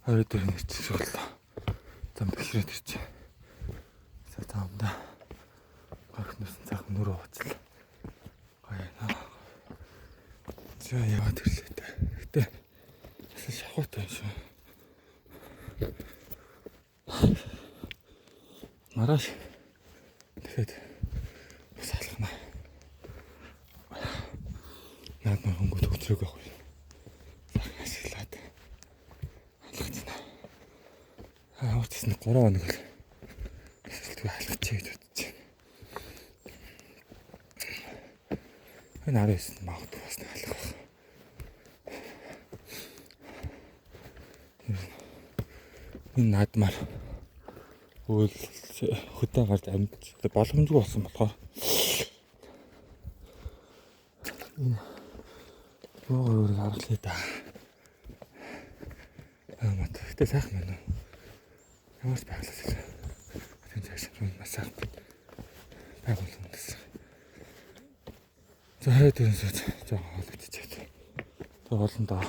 24 нэр шиг боллоо. Зам бэхрээд ирж. За замдаа гарах нүсэн цаахан нүрээ ууцлаа. Гоё наа. За яваад ирлээ та. Гэтэ бас шахуутай юм шүү. Маргааш тэгэхэд бас алхана. Наад маа хөнгө төгтрөөг авах юм. Сайхан ашиглаад алхацна. Аа ууцсан 3 хоног л тэсэлтгүй алхачих гэж бодож байна. Энэ 19-нд магадгүй бас нэг алхах байх. Энэ наадмаар үйл хөдөө гарч амьд боломжгүй болсон болохоор энэ өөр аргалаа да. Аа мат. Гэтэ сайхан байна уу? Ямар ч байглаас л. Тэр цааш маш сайхан. Байгуул үндэс. За 24 сууж жоохон хоол идчихээд. Тэг олон доо.